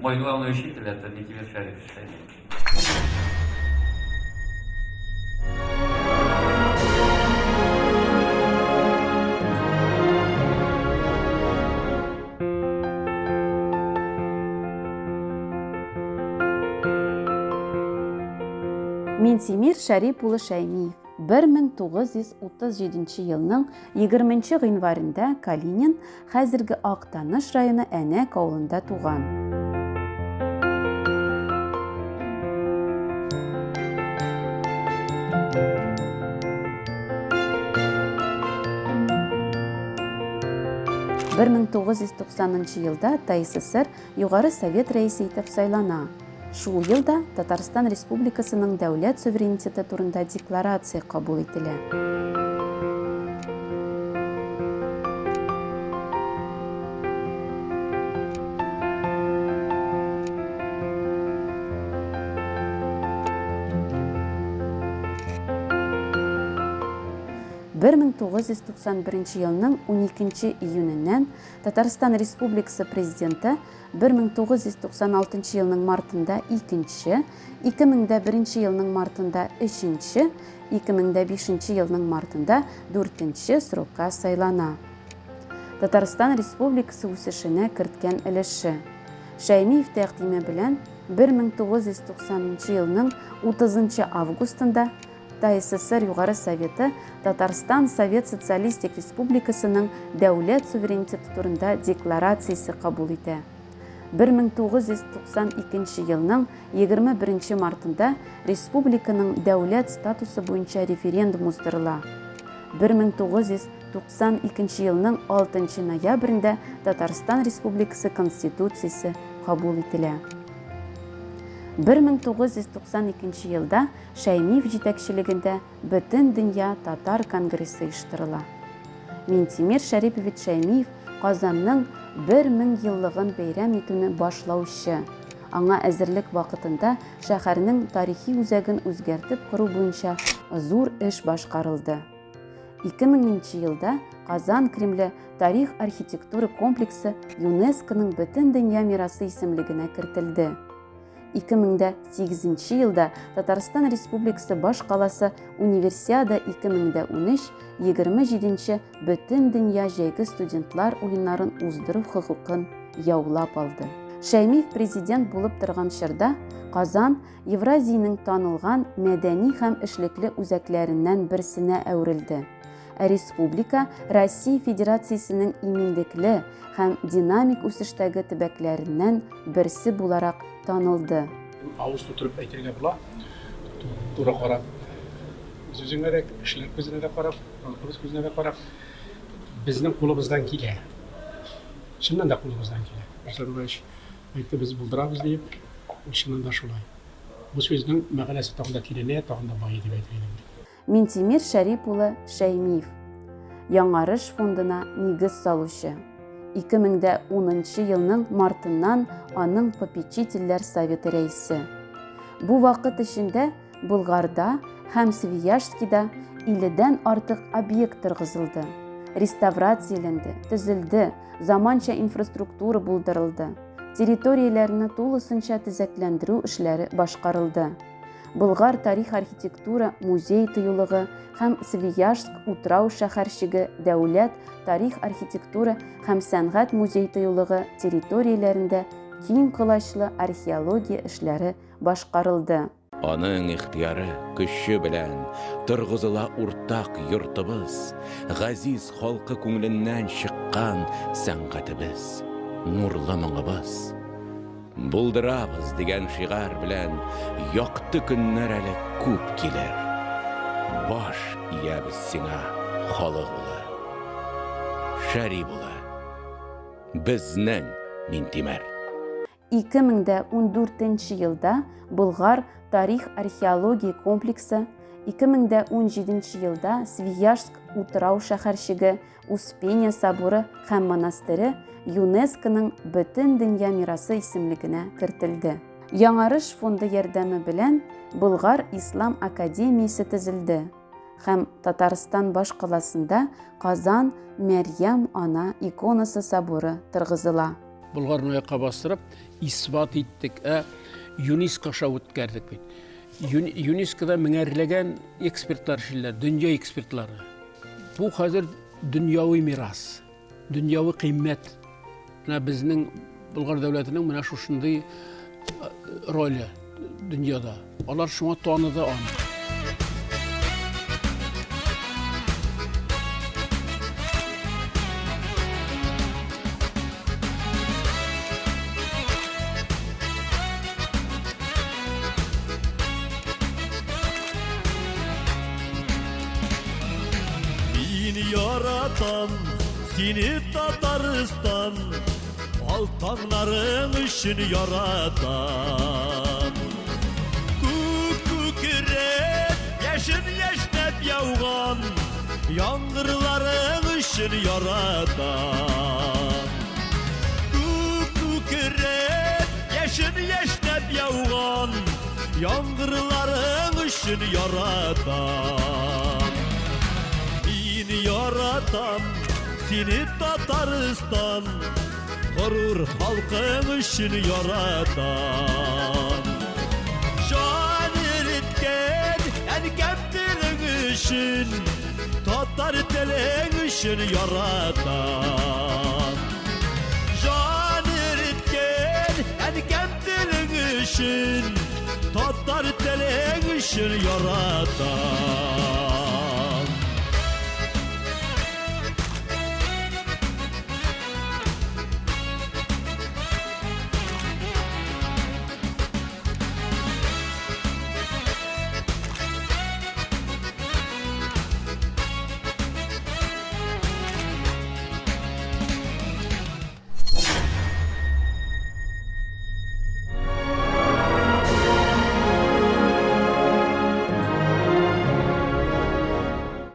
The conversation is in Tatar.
Мой главный учитель это Минтимер Шарипович Шаймиев. Минтимер Шәрип улы Шәймиев 1937 елның 20 гыйнварында Калинин, хәзерге Актаныш районы Әнәк авылында туган. 1990 елда ТАССР Югары Совет рәисе итеп сайлана. Шул елда Татарстан Республикасының дәүләт суверенитеты турында декларация кабул ителә. 1991 елның 12 июненнән Татарстан Республикасы Президенты 1996 елның мартында икенче, 2001 елның мартында өченче, 2005 елның мартында дүртенче срокка сайлана. Татарстан Республикасы үсешенә керткән өлеше. Шәймиев тәкъдиме белән 1990 елның 30 августында ТАССР Югары Советы Татарстан Совет Социалистик Республикасының дәүләт суверенитеты турында декларациясе кабул итә. 1992 елның 21 мартында республиканың дәүләт статусы буенча референдум уздырыла. 1992 елның 6 ноябрендә Татарстан Республикасы Конституциясе кабул ителә. 1992 елда Шәймиев җитәкчелегендә Бөтендөнья татар конгрессы оештырыла. Минтимер Шәрипович Шәймиев Казанның 1000 еллыгын бәйрәм итүне башлаучы. Аңа әзерлек вакытында шәһәрнең тарихи үзәген үзгәртеп кору буенча зур эш башкарылды. 2000 нче елда Казан Кремле тарих-архитектура комплексы ЮНЕСКОның Бөтендөнья мирасы исемлегенә кертелде. 2008 нче елда Татарстан Республикасы баш каласы Универсиада 2013 27 нче Бөтендөнья җәйге студентлар уеннарын уздыру хокукын яулап алды. Шәймиев президент булып торган чорда Казан Евразиянең танылган мәдәни һәм эшлекле үзәкләреннән берсенә әверелде. Ә республика Россия Федерациясенең иминлекле һәм динамик үсештәге төбәкләреннән берсе буларак танылды. Авыз тутырып әйтергә була, туры карап, үз-үзеңә дә, кешеләр күзенә дә карап, халкыбыз күзенә дә карап, безнең кулыбыздан килә. Чыннан да кулыбыздан килә. Руслан Иванович әйтте, без булдырабыз диеп, ул чыннан да шулай. Бу сүзнең мәгънәсе тагын да тирәнәя, тагын да байый дип әйтер идем. Минтимер Шәрип улы Шәймиев, Яңарыш фондына нигез салучы. 2010 елның мартыннан аның попечительләр советы рәисе. Бу вакыт эчендә Болгарда һәм Свияжскида 50дән артык объект торгызылды, реставрацияләнде, төзелде, заманча инфраструктура булдырылды, территорияләрне тулысынча төзекләндерү эшләре башкарылды. Болгар тарих-архитектура музей-тыюлыгы һәм Свияжск утрау-шәһәрчеге дәүләт тарих-архитектура һәм сәнгать музей-тыюлыгы территорияләрендә киң колачлы археология эшләре башкарылды. Аның ихтыяры, көче белән Торгызыла уртак йортыбыз, Газиз халкы күңеленнән чыккан Сәнгатебез, нурлы моңыбыз. Булдырабыз дигән шигарь белән Якты көннәр әле күп килер. Баш иябез сиңа, халык улы, Шәрип улы, безнең Минтимер. 2014 елда Болгар тарих-археология комплексы, 2017 елда Свияжск утрау-шәһәрчеге Успения соборы һәм монастыре ЮНЕСКОның Бөтендөнья мирасы исемлегенә кертелде. Яңарыш фонды ярдәме белән Болгар ислам академиясе төзелде һәм Татарстан башкаласында Казан Мәрьям Ана иконасы соборы торгызыла. Болгарны аякка бастырып, исбат иттек. Ә ЮНЕСКО аша үткәрдек бит. ЮНЕСКОда меңәрләгән экспертлар эшлиләр, дөнья экспертлары. Бу хәзер дөньяви мирас, дөньяви кыйммәт. Менә безнең Болгар дәүләтенең менә шушындый роле дөньяда. Алар шуңа таныды аны. Мин яратам сине, Татарстан, Ал таңнарың өчен яратам. Күк күкрәп, яшен яшьнәп яуган Яңгырларың өчен яратам. Күк күкрәп, яшен яшьнәп яуган Яңгырларың өчен яратам. Мин яратам сине, Татарстан, Горур халкың өчен яратам. Җан иреткән әнкәм телең өчен, Татар телең өчен яратам. Җан иреткән әнкәм телең өчен, Татар телең өчен яратам.